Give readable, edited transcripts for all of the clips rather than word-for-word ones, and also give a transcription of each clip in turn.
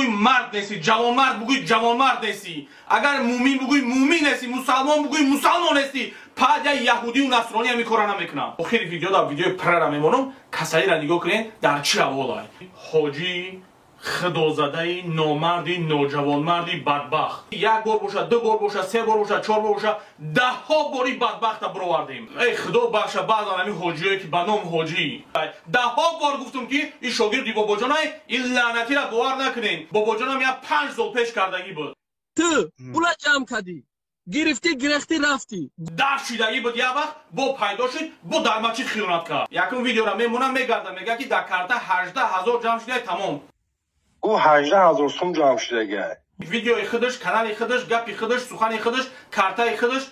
Мард нести, ҷавонмард бугӯй, ҷавонмард нести. Агар мӯмин бугӯй, мӯмин нести, мусалмон бугӯй, мусалмон нести. Пад я яҳудию насронӣ ҳамин кора намекунам. Охири видео дар видеои прара мемонам. Касалиро нигоҳ кунед, дар чӣ аҳволай. Ҳоҷӣ худозадаи номарди ноҷавонмарди бадбахт. Як бор боша, ду бор боша, се бор боша, чор бор боша, даҳҳо бори бадбахта бировардем. Эй худо бахша, баъзан ҳамин ҳоҷиое ки ба ном ҳоҷӣ. Даҳҳо бор гуфтум, ки ин шогирди бобоҷонай, ин лаънатира бовар накунем. Бобоҷонам як 5 сол пеш кардагӣ буд. Ту пула ҷамъ кардӣ, гирифтӣ, гирехтӣ, рафтӣ. Дар шидагӣ буд, як вақт бо пайдо шуд, бо дар масҷид хиёнат кард. Якум видеора мемонам, мегардам, мега, ки дар карта 18 000 ҷамъ шуда, тамом. Гуфт, 18 000 сум ҷамъ шудага. Видеои худаш, канали худаш, гапи худаш, сухани худаш, картаи худаш,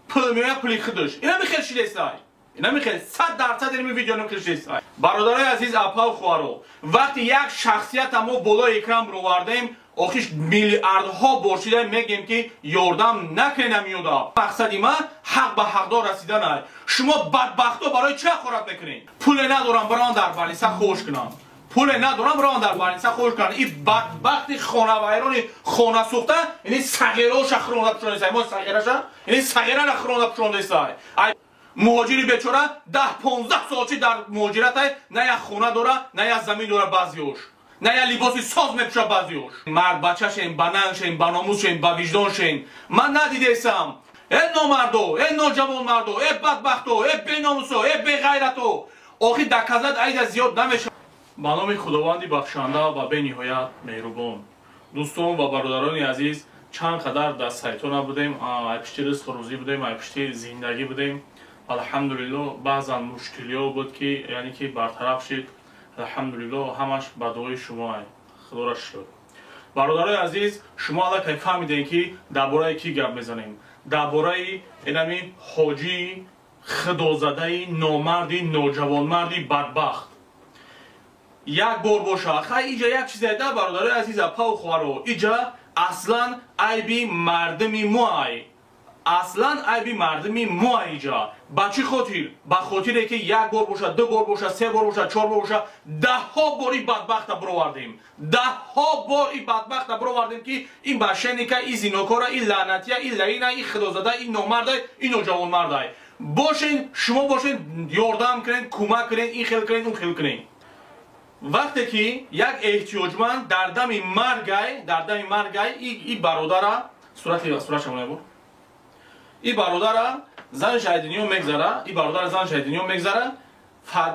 пул меояд, пули худаш. Ина михел шидесай, ина михел 100% ин видео намихел шидесай. Бародарои азиз, апау хуаро, вақти як шахсията мо болои экран бировардем, охиш миллиардҳо бор шида мегем, ки ёрдам накунена миёда. Мақсади ман ҳақ ба ҳақдор расиданай. Шумо бадбахто барои чӣ ҳақорат мекунед? Пуле надорам, барон дар больница хуш кунам. Пуле надорам, барон дар больница хуш кунам. И бадбахти хонавайрони хонасӯхта, ини сағираоша хӯронда пӯшондесай. Мо сағираша, ини сағирара хӯронда пӯшондесай. Муҳоҷири бечора 10-15 сол чи дар муҳоҷиратай, на як хона дора, на як замин дора, баъзиёш на як либоси соз мепӯша баъзиёш. Мардбачашен, ба нангшен, ба номусшен, ба виҷдоншен. Ман надидесам. Э номардо, э ноҷавонмардо, э бадбахто, э беномусо, э беғайрато, охир доказать айда зиёд намешавад. Ба номи Худованди бахшанда ва бениҳоят меҳрубон. Дӯстон ва бародарони азиз, чанд қадар дар сайтҳо набудем, ай пишти ризқу рӯзӣ будем, ай пишти зиндагӣ будем. Алҳамдулилло, баъзан мушкилиҳо буд, ки яъне ки бартараф шид. Алҳамдулилло, ҳамаш ба дуои шумо, худоро шукр. Бародарои азиз, шумо аллакай фаҳмидем, ки дар бораи кӣ гап мезанем. Дар бораи инами ҳоҷии худозадаи номарди ноҷавонмарди бадбахт. Як бор боша, хай, иҷа як чизе да, бародарои азиз, апау хоҳаро, иҷа аслан айби мардуми мо ай, аслан айби мардуми мо иҷа. Ба чӣ хотир? Ба хотире ки як бор боша, ду бор боша, се бор боша, чор бор боша, даҳҳо бор и бадбахта бировардем. Даҳҳо бор и бадбахта бировардем, ки ин мошенника, ин зинокора, ин лаънатия, ин лаина, ин худозада, ин номардай, ин ноҷавонмардай. Бошен, шумо бошен, ёрдам кунед, кӯмак кунед, ин хел кунед, он хел кунед. Вақте ки як эҳтиёҷманд дар дами маргай, дар дами маргай, и бародара сурати суратшамона бур. И бародара занаш ай дунё мегзара, и бародара занаш ай дунё мегзара,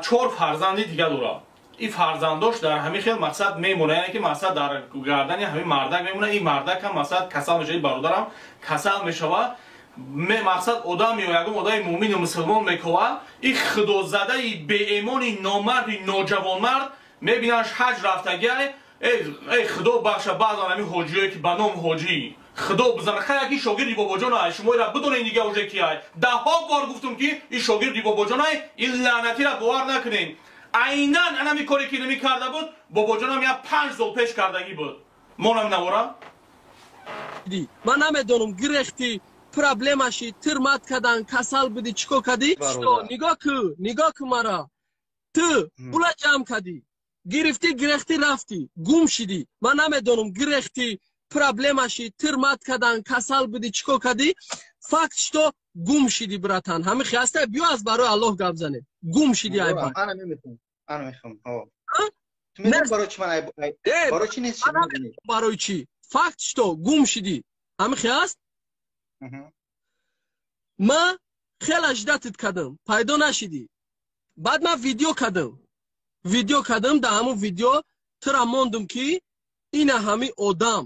чор фарзанди дига дора. И фарзандош дар ҳамин хел мақсад мемона, яъне ки мақсад дар гардани ҳамин мардак мемона. И мардак ҳам мақсад касал мешава, и бародарам касал мешава. Мақсад одам ё ягон одами мӯмину мусулмон мекова. И худозадаи беэмони номарди ноҷавонмард мебинаш, ҳаҷ рафтагиай. Эй худо бахша, баъзан ҳамин ҳоҷиое ки ба ном ҳоҷӣ, худо бизана, хай, яки шогирди бобоҷонай, шумо ира бидонед дига уже ки ай. Даҳҳо бор гуфтум, ки ин шогирди бобоҷонай, ин лаънатира бовар накунед. Айнан анами коре ки нами карда буд, бобоҷонам як 5 сол пеш кардагӣ буд. Монам навора. Ман намедонам, гирехтӣ, проблема ши, тирмат кадан, касал будӣ, чӣ кор кардӣ. Нигоҳ ку, нигоҳ ку мара. Ту пула ҷамъ кардӣ, гирифтӣ, гирехтӣ, рафтӣ, гум шидӣ. Ман намедонам, гирехтӣ, проблема ши, тирмат кадан, касал будӣ, чӣ кор кардӣ. Факт, что гум шидӣ, братан. Ҳамин хиаста, биё, аз барои Аллоҳ гап занем. Гум шидӣ, айба. Ана мехоҳам. Ту медонӣ, барои чӣ ман, барои чӣ нест? Барои чӣ? Факт, что гум шидӣ. Ҳамин хиаст. Ма хеле ждать кардам, пайдо нашидӣ. Баъд ман видео кардам, видео кардам. Дар ҳамон видео тура мондум, ки ина ҳами одам,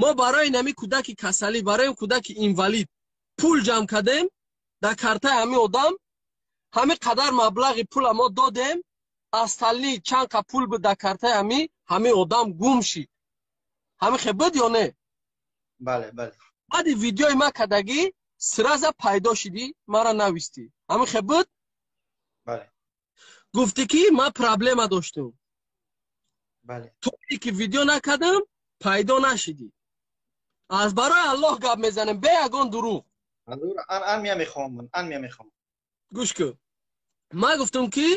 мо барои нами кӯдаки касалӣ, барои кӯдаки инвалид пул ҷамъ кардем. Дар картаи ҳами одам ҳами қадар маблағи пула мо додем. Остальные чанд қа пул буд дар картаи ҳами одам, гум шид. Ҳами хе буд ё не? Бале, бале. Баъди видеои ма кардагӣ сразу пайдо шидӣ, мара навистӣ. Ҳами хе буд? Бале. Гуфтӣ, ки ман проблема доштум. Бале. То ки видео накардам, пайдо нашидӣ. Аз барои Аллоҳ гап мезанем, бе ягон дурӯғ. Ан мия мехоҳам, ан мия мехоҳам. Гӯш кун, ман гуфтам, ки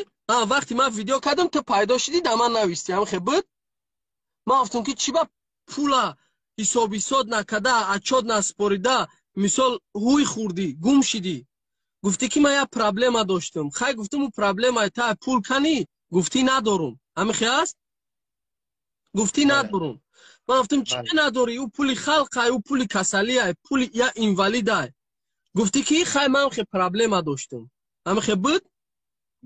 вақте ман видео кардам, ту пайдо шидӣ, да ман навистӣ. Ҳам хе буд? Ман гуфтам, ки чӣ ба пула ҳисоб-ҳисод накарда, отчёт наспорида, мисол ҳуй хӯрдӣ, гум шидӣ. Гуфтӣ ки ман як проблема доштам. Хай гуфтам ӯ проблемаи та пул канӣ? Гуфтӣ надорум. Ҳамихе аст? Гуфтӣ надорум. Ман гуфтам чӣ надорӣ? Ӯ пули халқай, ӯ пули касалиай, пули я инвалидай. Гуфтӣ ки хай ман хе проблема доштам. Ҳамихе буд?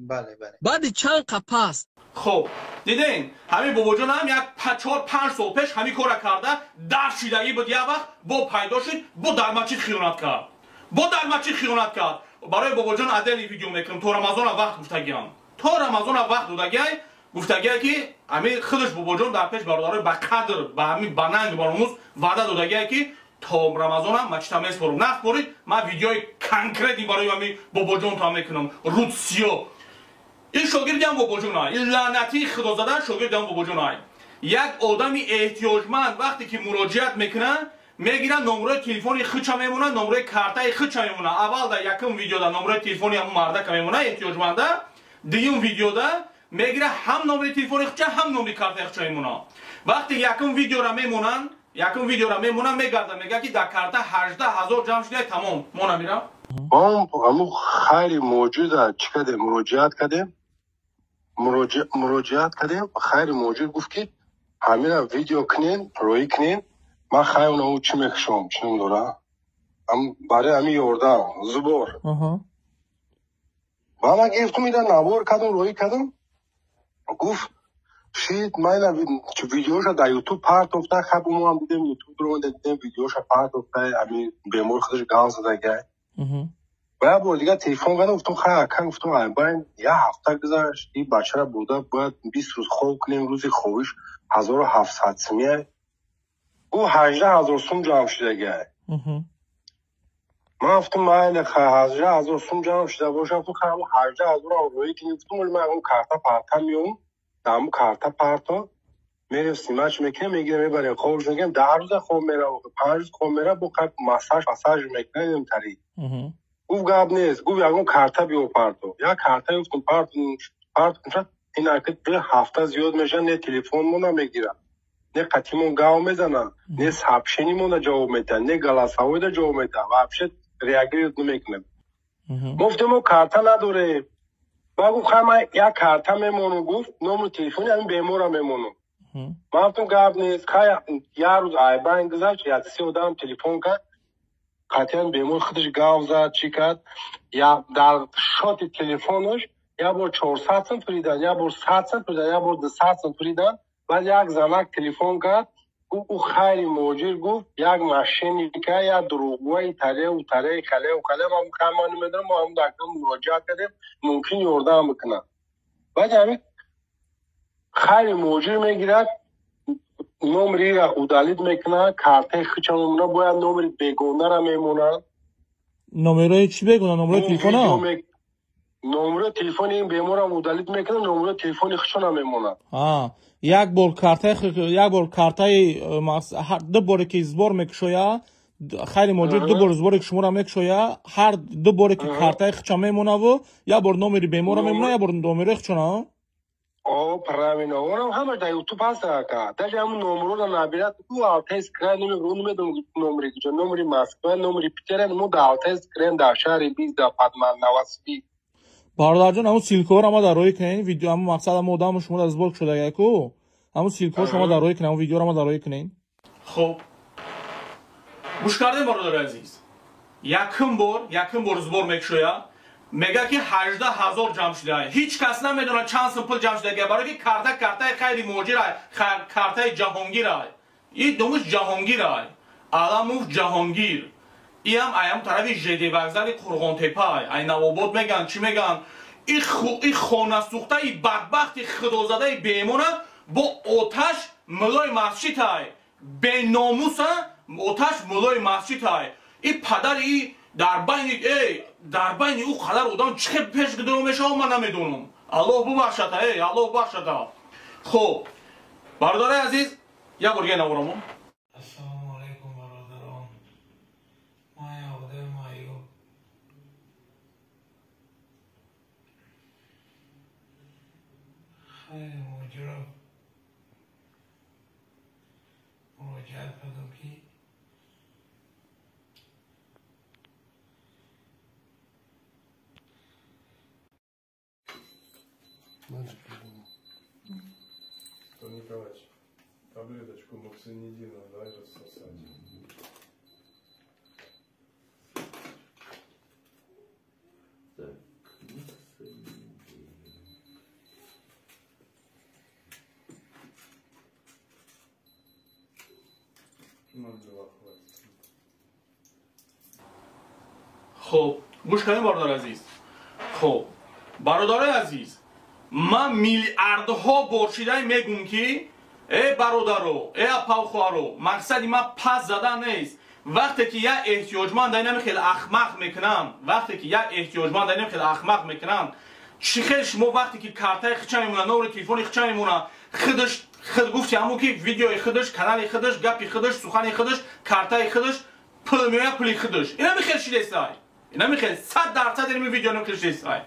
Бале, бале. Баъди чанд қа пас. Хоб, дидем, ҳамин бобоҷон ҳам як 4-5 сол пеш ҳамин кора карда, дар шидагӣ буд як вақт, бо пайдо шуд, бо дар масҷид хиёнат кард. Бо дар масҷид хиёнат кард. Барои бобоҷон отдельный видео мекунам, то Рамазона вақт гуфтагиам. То Рамазона вақт додагиай, гуфтагиай ки ҳамин худаш бобоҷон дар пеш бародарои ба қадр, ба ҳамин ба нанг ба номус ваъда додагиай ки то Рамазона масҷида меспорам. Наспорид, ман видеои конкретный барои ҳамин бобоҷон та мекунам. Рудсиё. Ин шогирдиам бобоҷонай, ин лаънатии худозада шогирдиам бобоҷонай. Як одами эҳтиёҷманд вақте ки муроҷиат мекунад, мегирад номрои телефони худша мемонад, номрои картаи худша мемонад. Аввал дар якум видеода номрои телефони ҳамун мардака мемонад эҳтиёҷманда, дуюм видеода мегирад ҳам номри телефони худша, ҳам номри картаи худша мемонад. Вақте якум видеора мемонанд, якум видеора мемонанд, мегардад, мегӯяд ки дар карта 18 000 ҷамъ шуда, тамом, мо намирам. Мо ҳамун хайри мавҷуда чӣ кардем? Муроҷиат кардем. Муроҷиат кардем. Хайри мавҷуд гуфт ки ҳамина видео кунен, роӣ кунен. Ман хайр ӯ чӣ мекушам, чӣ ном дора? Барои ҳамин ёрдам, зубор. Ба ман гирифтум, ина навор кардум, роӣ кардум. Гуфт шид, ман ина видеоша дар Ютуб партофта, хаб мо ҳам дидем, Ютуб ро дидем, видеоша партофта, ҳамин бемор худаш гап задагай. Ва як бор дигар телефон кардам, гуфтам хай ака, гуфтам айбайн як ҳафта гузашт, ин бачаро бурда бояд 20 рӯз хоб кунем, рӯзи хобиш 1700 сумия. Гуфт 18 000 сум ҷамъ шудагай. Ман гуфтам майли хай 18 000 сум ҷамъ шуда бошад, гуфтам хай ҳамун 18 000-ро роӣ кунем, гуфтам вале ман ҳамун карта парта меом, дар ҳамун карта парто мерем снимать мекунем, мегирем мебарем хобш мекунем, 10 рӯза хоб мерав, 5 рӯз хоб мерав, бо хай массаж мекунем тари. Гуфт гап нест, гуфт ягон карта биё парто. Як карта гуфтам парто, ин ака ҳафта зиёд мешавад, не телефонмо намегирад, не қатимон гав мезанад, не сообщениемона ҷавоб медиҳад, не голосовойда ҷавоб медиҳад, вообще реагировать намекунад. Мо гуфтем мо карта надорем. Ба гуфт хай ман як карта мемонам, гуфт номри телефони ҳамин бемора мемонам. Ман гуфтам гап нест, хай як рӯз айбайн гузашт, як се одам телефон кард, қатъиян бемор худаш гав зад, чӣ кард, дар шоти телефонаш як бор 400 сум пуридан, як бор 100 сум пуридан, як бор 200 сум пуридан. Баъд як занак телефон кард, гуфт ӯ хайри муҳоҷир, гуфт як мошенника, як дурӯғгӯя, италия, уталия, халия, халия. Ман гуфтам ман намедонам, мо ҳамун дар муроҷиат кардем, мумкин ёрдам бикунад. Баъд ҳамин хайри муҳоҷир мегирад, номриро удалить мекунад, картаи худша мемонад, бояд номри бегонаро мемонад. Номерои чӣ бегона? Номерои телефона? Номерои телефони ин беморам удалить мекунад, номерои телефони худшона мемонад. Як бор картаи, як бор картаи, ду боре ки сбор мекушоя, хайри муҳоҷир ду бор сборе ки шуморо мекушоя, ҳар ду боре ки картаи худша мемонаву як бор номери бемора мемона, як бор номерои худшона. О, правильно. Онам ҳамаш дар Ютуб ҳаст ака. Даже ҳамун номерро набирад, ӯ Алтайск край намебарад, намедонам номери куҷо, номери Москва, номери Питера, мо дар Алтайск краем, дар шаҳри Биз, дар Новосибирск. Бародарҷон, ҳамун ссылкаҳоро ма дар роҳӣ кунед, видео ҳамун мақсад ҳамун одамо шумо дар сбор шудагайку, ҳамун ссылкаҳо шумо дар роҳӣ кунед, ҳамун видеоро ма дар роҳӣ кунед. Хуб, гӯш кардем бародари азиз. Якум бор сбор мекушоя, мега ки 18 000 ҷамъ шуда. Ҳеҷ кас намедонад чанд сум пул ҷамъ шуда, барои ки карта картаи хайри муҳоҷир, картаи Ҷаҳонгир. Ин номуш Ҷаҳонгир, Аламув Ҷаҳонгир. Иам аям тарафи ЖД вокзали Қурғонтепа, ай Навобод меган, чӣ меган? И хонасӯхтаи бадбахти худозадаи беэмона бо оташ мулои масҷидай, беномуса оташ мулои масҷидай. И падари и дар байни дар байни ӯ қадар одам чӣ хел пеш гидро мешавад, ман намедонам. Аллоҳ бубахшата, эй Аллоҳ бубахшата. Хуб, бародари азиз, як бор дига наворамо. Ассалому алайкум бародарон. Ман Яҳудои Майюб. Хайри муҳоҷиров муроҷиат Муроҷиат кардам, ки Николаевич, таблеточку моксинидина дай рассосать. Так, моксинидин. 0,2 хватит. Хоб, гӯш кардем, бародар азиз. Хоб, бародарои азиз, ман миллиардҳо бор шидай мегум, ки э бародаро, э апау, хоҳаро, мақсади ман пас задан нест. Вақте ки як эҳтиёҷманд инами хеле ахмақ мекунанд, вақте ки як эҳтиёҷманд инами хеле ахмақ мекунанд, чӣ хел шумо вақте ки картаи хича мемона, номери телефони хича мемона, худаш худ гуфти ҳамун ки видеои худаш, канали худаш, гапи худаш, сухани худаш, картаи худаш, пул меояд, пули худаш. Инами хел шидесай, инами хел 100% инами видео инами хел шидесай.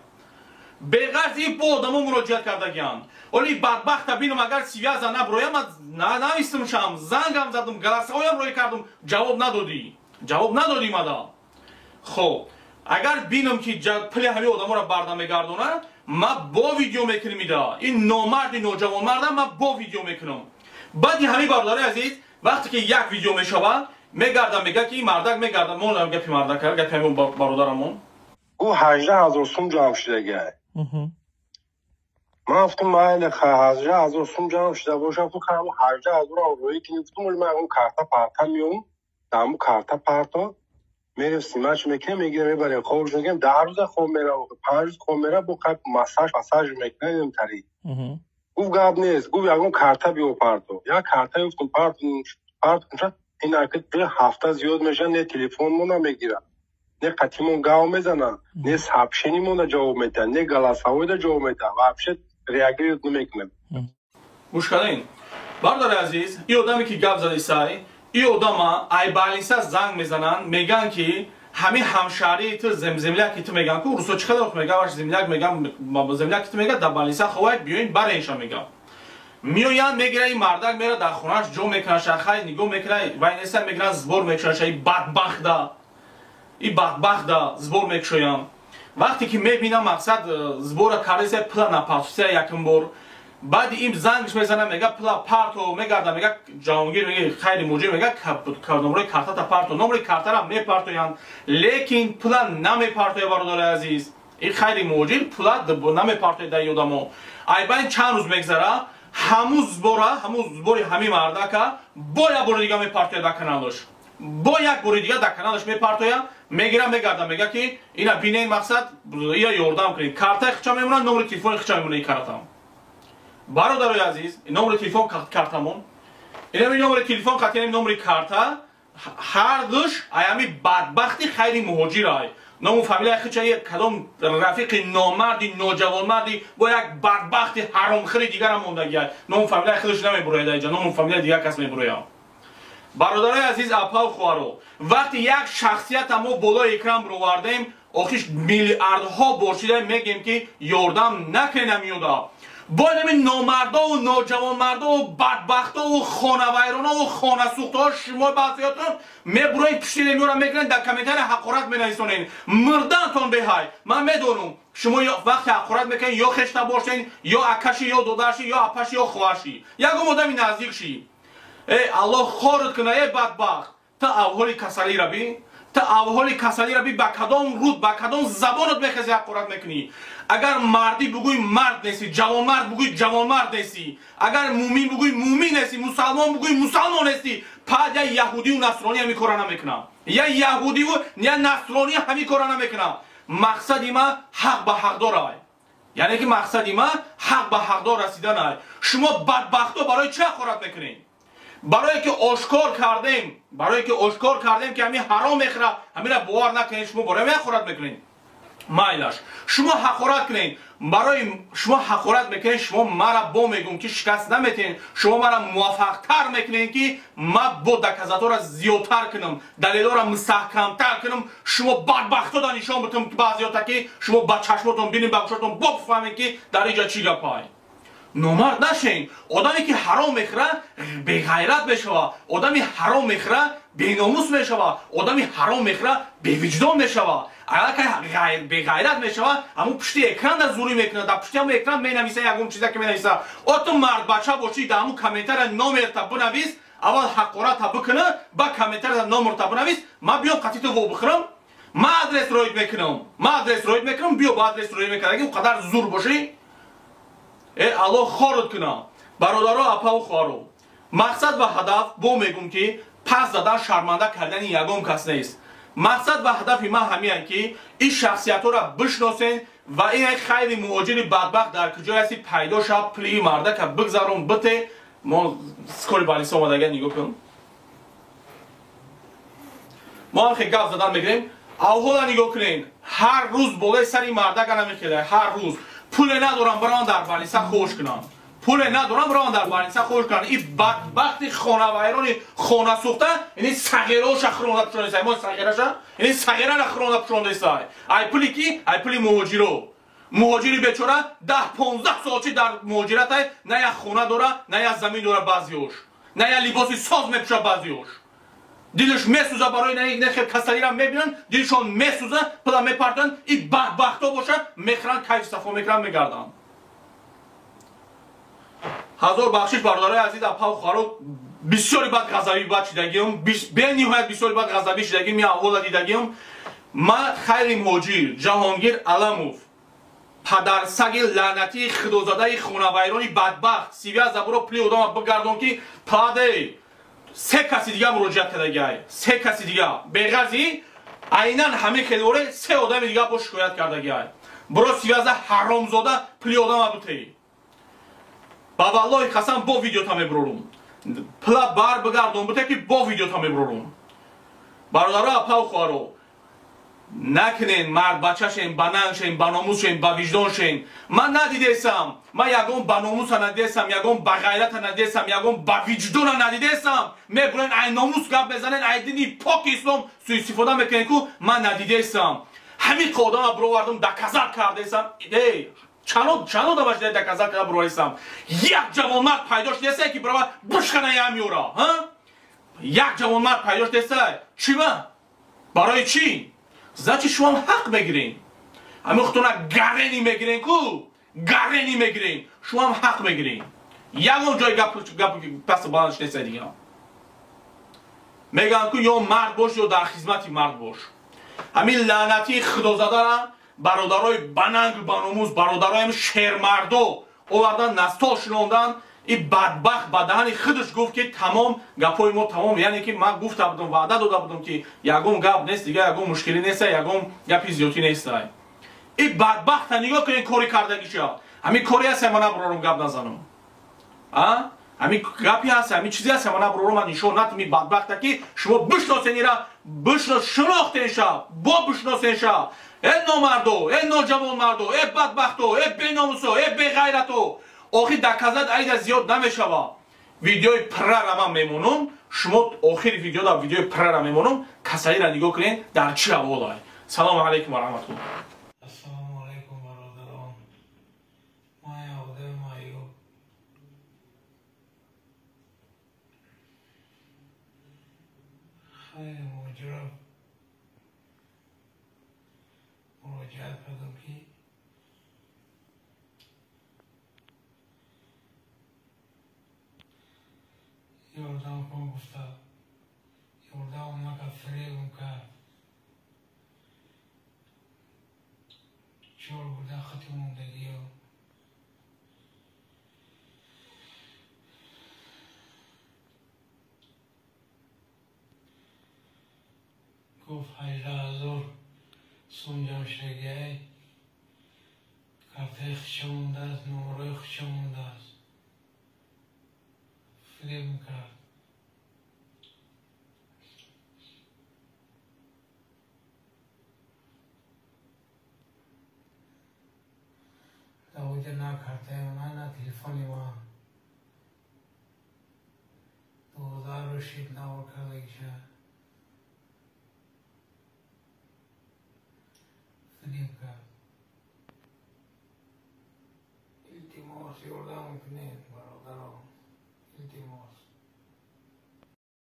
Беғарз ин бо одамо муроҷиат кардагианд. Оли бадбахта бинам, агар связа наброям, навистам шам, зангам задам, голосовоям рӯй кардам, ҷавоб надодӣ, ҷавоб надодӣ мада. Хоб, агар бинам ки пули ҳамин одаморо барда мегардонад, ма бо видео мекунам. Ида ин номарди ноҷавонмарда ма бо видео мекунам. Баъди ҳамин, бародари азиз, вақте ки як видео мешавад, мегардам, мега ки ин мардак мегардам, мо гапи мардак, гапи ҳамин бародарамон. Гу 18 000 сум ҷамъ шудагай. Ман гуфтам, майли, 18 000 сум ҷамъ шуда бошад, гуфтам, ҳамун 18 000-ам рӯӣ кунӣ. Гуфтам, оли ман ягон карта парта меом, дар ҳамун карта парто мерем, снимать мекунем, мегирем, мебарем, хобш мекунем, 10 рӯза хоб мерам, 5 рӯз хоб мерам, бо қайб массаж массаж мекунем тари. Гуфт, гап нест, гуфт, ягон карта биё парто. Як карта гуфтам, парто парто, ин ҳафта зиёд мешавад, не телефонмона мегирад, не қатимон гав мезананд, не сообщениемона ҷавоб медиҳанд, не голосовойда ҷавоб медиҳанд, вообще реагировать намекунад. Гӯш кардин, бародари азиз, ин одаме ки гап задисай, ин одама айбалиса занг мезананд, мегӯянд ки ҳамин ҳамшаҳрии ту, земляки ту мегӯянд ку русо чӣ қадар мегӯянд, ваш земляк мегӯянд, земляки ту мегӯяд, дар балиса ховай, биёин баренша мегӯяд. Меоянд, мегиранд, ин мардак мера дар хонааш ҷо мекунанд, шахай нигоҳ мекунанд, вай неста, мегиранд, сбор мекушанд, и бадбахта, и бадбахта сбор мекушоянд. Вақте ки мебинам, мақсад, сбора кардеса, пула напартоса якум бор. Баъди ин зангш мезанам, мега, пула парто. Мегарда, мега, Ҷаҳонгир мега, Хайри Муҷир мега, номрои картата парто. Номри картара мепартоянд, лекин пула намепартоя. Бародари азиз, ин Хайри Муҷир пула намепартоя дар одамо. Айбайн чанд рӯз мегзара, ҳамун сбора, ҳамун сбори ҳамин мардака бо як бори дига мепартоя дар каналаш, бо як бори дига дар каналаш мепартоя. Мегира, мегарда, мега ки ина бинен, мақсад, ия ёрдам кунед. Картаи хича мемонад, номери телефони хича мемонад ин картам. Бародарои азиз, номери телефон, картамон, инами номери телефон қатъи номери карта ҳардуш аями бадбахти Хайри Муҳоҷирай. Ному фамилияи хича кадом рафиқи номарди ноҷавонмарди бо як бадбахти ҳаромхӯри дигарам мондагиай. Ному фамилияи худаш намебурояд аиҷа, ному фамилияи дигар кас мебурояд. Бародарои азиз, апау, хоҳаро, вақте як шахсията мо болои экран бировардем, охиш миллиардҳо бор шида мегем ки ёрдам накунем ёда. Бо инами номардову ноҷавонмардову бадбахтову хонавайронову хонасӯхтаҳо шумо баъзеётон мебуроед, пушти меёра мекунед, дар комментария ҳақорат менависонед. Мурдантон беҳай. Ман медонам, шумо вақте ҳақорат мекунед, ё хешта бошед, ё акаши, ё додарши, ё апаши, ё хоҳарши, ягон одами наздикши. Э, Аллоҳ хорат куна, э бадбахт, та авҳоли касалира би, та авҳоли касалира би, ба кадом руд, ба кадом забонат мехези, ҳақорат мекунӣ? Агар мардӣ бугӯй, мард нестӣ, ҷавонмард бугӯй, ҷавонмард нестӣ, агар мӯмин бугӯй, мӯмин нестӣ, мусалмон бугӯй, мусалмон нестӣ. Пад я яҳудию насронӣ ҳамин кора намекунам, я яҳудиву я насронӣ ҳамин кора намекунам. Мақсади ма ҳақ ба ҳақдор ай, яъне ки мақсади ма ҳақ ба ҳақдор расидан ай. Шумо бадбахто барои чӣ ҳақорат мекунед? Барое ки ошкор кардем, барое ки ошкор кардем ки ҳамин ҳаром мехӯра, ҳамина бовар накунед, шумо барои ҳамин ҳақорат мекунед. Майлаш, шумо ҳақорат кунед. Барои шумо ҳақорат мекунед, шумо мара бо мегӯм ки шикаст наметиҳед, шумо мара муваффақтар мекунед, ки ма бо доказатора зиёдтар кунам, далелора мустаҳкамтар кунам, шумо бадбахтода нишон битам, ки баъзеёта ки шумо ба чашмотон бинед, ба гӯшотон бифаҳмед, ки дар инҷа чӣ гапай. Номард нашен. Одаме ки ҳаром мехӯра беғайрат мешава, одами ҳаром мехӯра беномус мешава, одами ҳаром мехӯра бевиҷдон мешава. Агар беғайрат мешава, ҳамун пушти экран да зурӣ мекунад, дар пушти ҳамун экран менависа ягон чиза ки менависа. О ту мардбача бошӣ, дар ҳамун комментария номерта бинавис, аввал ҳақората бикуна, ба комментария номерта бинавис, ман биём қатъи ту вобихӯрам, ман адрес роид мекунам, ман адрес роид мекунам, биё ба адрес роид мекунам. Аги он қадар зур бошӣ, Аллоҳ хорот кунад. Бародаро, апаву хоҳаро, мақсад ва ҳадаф бо мегум ки пас задан шарманда кардани ягон кас нест. Мақсад ва ҳадафи ман ҳамиян ки ин шахсиятҳоро бишносен ва ин хайри муҳоҷири бадбахт дар куҷое ҳасти пайдо шав, пули мардака бигзарон бите. Мо скори балиса омадага нигоҳ кун. Мо ҳам хе гап задан мегирем. Авҳола нигоҳ кунен, ҳар рӯз болои сари мардака намехелад, ҳар рӯз. Пуле надорам барам дар балиса хош кунам. Пуле надорам барам дар балиса хош кунам. Ин бадбахти хонавайрони хонасӯхта, ини сағираша хӯронда пӯшондесай. Мо сағираша, ини сағирара хӯронда пӯшондесай. Ай пули ки? Ай пули муҳоҷиро. Муҳоҷири бечора 10-15 солчи дар муҳоҷиратай, на як хона дора, на як замин дора баъзиёш. На як либоси соз мепӯша баъзиёш. Дилш месӯза барои нехел касалиро мебинанд, дилшон месӯза, пула мепартоянд, и бадбахто боша, мехӯранд, кайф сафо мекунанд, мегарданд. Ҳазор бахшиш бародарои азиз, апаву хоҳаро, бисёри бад ғазабӣ бад шидагиам, бениҳоят бисёри бад ғазабӣ шидагиам, я аввала дидагиам. Ман хайри муҳоҷир Ҷаҳонгир Аламов, падарсаги лаънатии худозадаи хонавайрони бадбахт, сивия забуро пули одама бигардон ки паде се каси дига муроҷиат кардагиай, се каси дига беғарзи айнан ҳамин хелоре се одами дига бо шикоят кардагиай. Биро сивяза ҳаромзода пули одама бутеи. Ба валлоҳи қасам бо видеота мебурорум. Пула бар бигардон буте ки бо видеота мебурорум. Бародаро, апаву хоҳаро, накунен мардбачашен, ба нангшен, ба номусшен, ба виҷдоншен. Ман надидесам, ман ягон ба номуса надидесам, ягон ба ғайрата надидесам, ягон ба виҷдона надидесам. Мебурен ай номус гап мезанен, ай дини поки ислом суистифода мекунен ку ман надидесам. Ҳамин одама бировардум, доказат кардесам. Эй, чанд одама шида доказат карда бироваресам. Як ҷавонмард пайдо шудеса ки бирова бушкана ямёра, ҳа? Як ҷавонмард пайдо шудеса. Чӣ ба? Барои чӣ? Значит, шумо ҳақ мегирен. Ҳамин худтона гарени мегирен ку, гарени мегирен. Шумо ҳам ҳақ мегирен. Ягон ҷой гап пас баланд нест дига. Мегӯянд ку ё мард бош, ё дар хизмати мард бош. Ҳамин лаънатии худозадара бародарои банангу баномус, бародарои шермардо овардан, настол шинондан. И бадбахт ба даҳани худаш гуфт ки тамом гапҳои мо тамом, яъне ки ман гуфта будам, ваъда дода будам ки ягон гап нест дига, ягон мушкилӣ нест, ягон гапи зиёдтӣ нест. И бадбахта нигоҳ кунед кори кардагиша. Ҳамин кори ҳаст, ман набурорум гап назанам. А? Ҳамин гапи ҳаст, ҳамин чизе ҳаст, ман набурорум, ман нишон натим ин бадбахта ки шумо бишносен ира, бишнос, шинохтен ша, бо бишносен ша. Э номардо, э ноҷавонмардо, э бадбахто, э беномусо, э беғайрато. Охир доказат айда зиёд намешава. Видеои прара ман мемонам, шумо охири видео дар видеои прара мемонам, касалиро нигоҳ кунед дар чӣ аҳволай. Салому алайкум ва раҳматуллоҳ. Ассалому алайкум бародарон. Ман одами маъюб. Хайри муҳоҷирро муроҷиат кардам ки ёрдам кун гуфта, ёрдам накард, фиребм кард. Чор бурда хати мондагиё. Гуфт 18,000 сум ҷамъ шудагиай, картаи хича мондааст, номерои хича мондааст. Фиребм кард. Давоҷа на картаи ман, на телефони ман. 12 рӯз шид навор кардагиша. Фиреб кард.